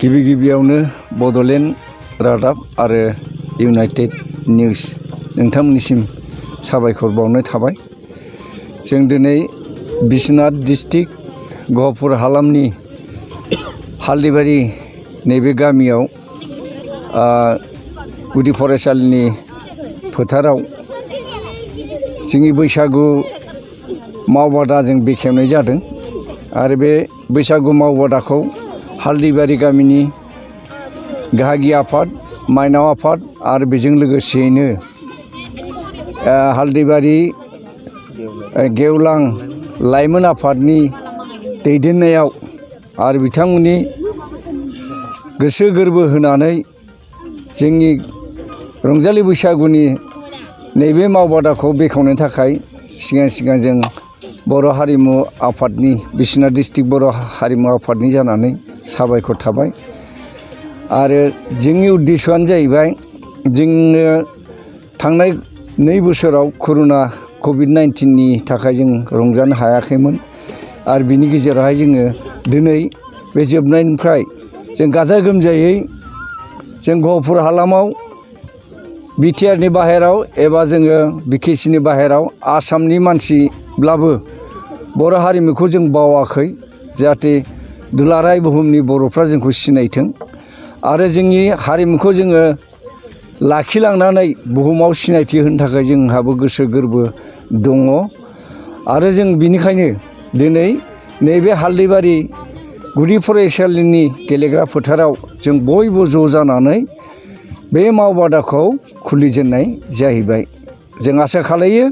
गिबियावनो बड'लेण्ड रादाब आरो इउनाइटेड निउस नोंथांमोननिसिम साबायखर बावनाय थाबाय। जों दिनै बिश्वनाथ डिस्ट्रिक्ट गहपुर हालामनि हालदैबारि नैबे गामियाव गुदि फरायसालिनि फोथाराव जोंनि बैसागु मावबादा जों बेखेवनाय जादों आरो बे बैसागु मावबादाखौ हालदैबारि गामिनि गाहाय आफाद माइनाव आफाद आरो बेजों लोगोसेयैनो हालदैबारि गेवलां लाइमोन आफादनि दैदेननायाव आरो बिथांमोननि गोसो गोरबो होनानै जोंनि रंजालि बैसागुनि नैबे मावबादाखौ बेखेवनो थाखाय सिगां जों बर' हारिमु आफादनि बिश्वनाथ डिस्ट्रिक्ट बर' हारिमु आफादनि जानानै साबायखर थाबाय। आरो जोंनि उद्देश्यआनो जाहैबाय जोङो थांनाय 2 बोसोराव कर'ना कभिड-19नि थाखाय जों रंजानो हायाखैमोन आरो बिनि गेजेरावहाय जोङो दिनै बे जोबनायनिफ्राय जों गाजा गोमजायै जों गहपुर हालामाव बिटिआरनि बाहेराव एबा जोङो बिटिसिनि बाहेराव आसामनि मानसिब्लाबो बर' हारिमुखौ जों बावाखै, जाहाथे दुलाराय बुहुमनि बर'फ्रा जोंखौ सिनायथों आरो जोंनि हारिमुखौ जोङो लाखिलांनानै बुहुमाव सिनायथि होनो थाखाय जोंहाबो गोसो गोरबो दङ। आरो जों बिनिखायनो दिनै नैबे हालदैबारि गुदि फरायसालिनि गेलेग्रा फोथाराव जों बयबो ज' जानानै बे मावबादाखौ खुलिजेननाय जाहैबाय। जों आसा खालायो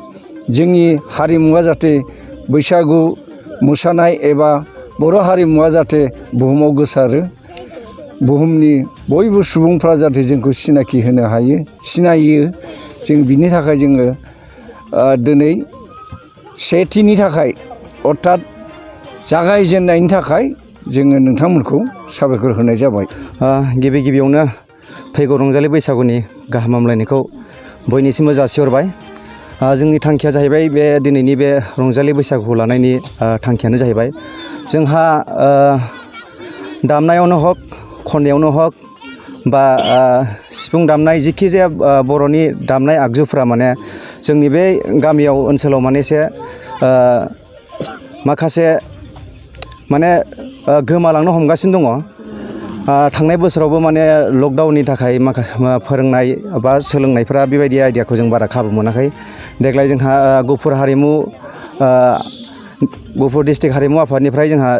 जोंनि हारिमुवा जाहाथे बैसागु मोसानाय एबा बर' हारिमुवा जाहाथे बुहुमाव गोसारो, बुहुमनि बयबो सुबुंफ्रा जाहाथे जोंखौ सिनाखि होनो हायो, सिनायो। जों बिनि थाखाय जोङो दिनै सेथिनि थाखाय अर्थात जागायजेननायनि थाखाय जोङो नोंथांमोनखौ साबायखर होनाय जाबाय। गिबियावनो फैगौ रंजालि बैसागुनि गाहाम हामलायनायखौ बयनिसिमबो जासिहरबाय। जोंनि थांखिया जाहैबाय बे दिनैनि बे रंजालि बैसागुखौ लानायनि थांखियानो जाहैबाय जोंहा दामनायावनो हक खननायावनो हक बा सिफुं दामनाय जिखि जाया बर'नि दामनाय आगजुफ्रा माने जोंनि बे गामियाव ओनसोलाव माने एसे माखासे माने गोमालांनो हमगासिनो दङ। थांनाय बोसोरावबो माने लकडाउननि थाखाय माखासे फोरोंनाय बा सोलोंनायफ्रा बेबायदि आइडियाखौ जों बारा खाबु मोनाखै। देग्लाय जोंहा गहपुर डिस्ट्रिक्ट हारिमु आफादनिफ्राय जोंहा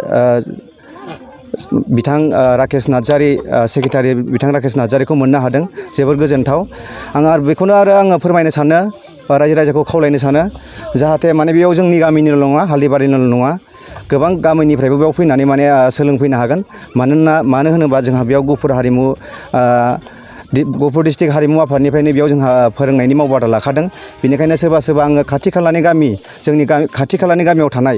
बिथां राकेश नार्जारि सेक्रेटारि बिथां राकेश नार्जारिखौ मोननो हादों, जोबोद गोजोनथाव। आरो बेखौनो आङो फोरमायनो सानो, रायजो राजाखौ खावलायनो सानो, जाहाथे माने बेयाव जोंनि गामिनिल' नङा, हालदैबारिनिल' नङा, गोबां गामिनिफ्रायबो बेयाव फैनानै माने सोलोंफैनो हागोन। मानो होनोबा जोंहा बेयाव गहपुर डिस्ट्रिक्ट हारिमु आफादनिफ्रायनो बेयाव जोंहा फोरोंनायनि मावबादा लाखादों। बेनिखायनो सोरबा जोंनि खाथि खालानि गामियाव थानाय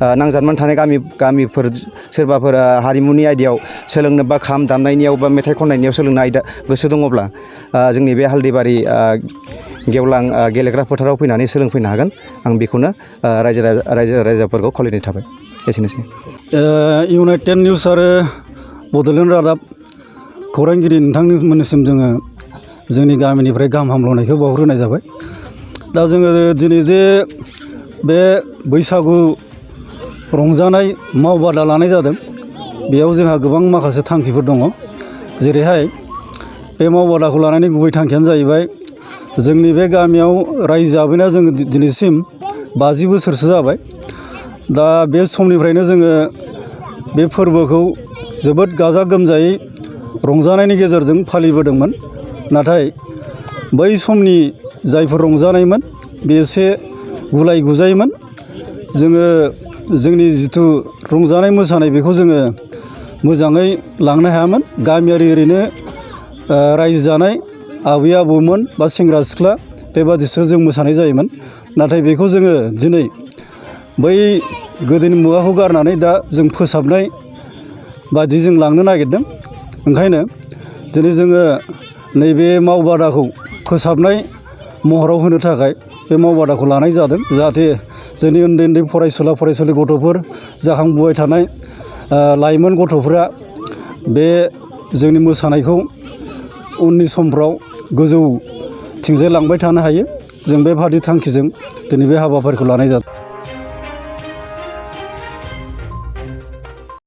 नांजाबनानै थानाय गामिफोर सोरबाफोर हारिमुनि आयदायाव सोलोंनो बा खाम दामनायनियाव बा मेथाइ खननायनियाव सोलोंनो गोसो दङब्ला जोंनि बे हालदैबारि गेवलां गेलेग्रा फोथाराव फैनानै सोलोंफैनो हागोन। आं बेखौनो रायजो राजाफोरखौ खावलायनाय थाबाय। एसेनोसै। इउनाइटेड निउस आरो बड'लेण्ड रादाब खौरांगिरि नोंथांमोननिसिम जोङो जोंनि गामिनिफ्राय गाहाम हामलायनायखौ बावग्रोनाय जाबाय। दा जोङो दिनै जे बे बैसागु रंजानाय मावबादा लानाय जादों, बेयाव जोंहा गोबां माखासे थांखिफोर दङ। जेरैहाय बे मावबादाखौ लानायनि गुबै थांखियानो जाहैबाय जोंनि बे गामियाव रायजो जाबोनाया जोङो दिनैसिम 50 बोसोरसो जाबाय। दा बे समनिफ्रायनो जोङो बे फोरबोखौ जोबोद गाजा गोमजायै रंजानायनि गेजेरजों फालिबोदोंमोन। नाथाय बै समनि जायफोर रंजानायमोन बे एसे गुलाय गुजायमोन। जोङो जोंनि जिथु रंजानाय मोसानाय बेखौ जोङो मोजाङै लांनो हायामोन। गामियारि ओरैनो रायजो जानाय आबै आबौमोन बा सेंग्रा सिख्ला बेबादिसो जों मोसानाय जायोमोन। नाथाय बेखौ जोङो दिनै बै गोदोनि मुगाखौ गारनानै दा जों फोसाबनाय बादि जों लांनो नागिरदों। ओंखायनो दिनै जोङो नैबे मावबादाखौ फोसाबनाय महराव होनो थाखाय बे मावबादाखौ लानाय जादों, जाहाथे जोंनि उन्दै फरायसुला गथ'फोर, जाखांबोबाय थानाय लाइमोन गथ'फोरा बे जोंनि मोसानायखौ उननि समफ्राव गोजौथिंजाय लांबाय थानो हायो जों बेबादि थांखिजों दिनै बे हाबाफारिखौ लानाय जादों।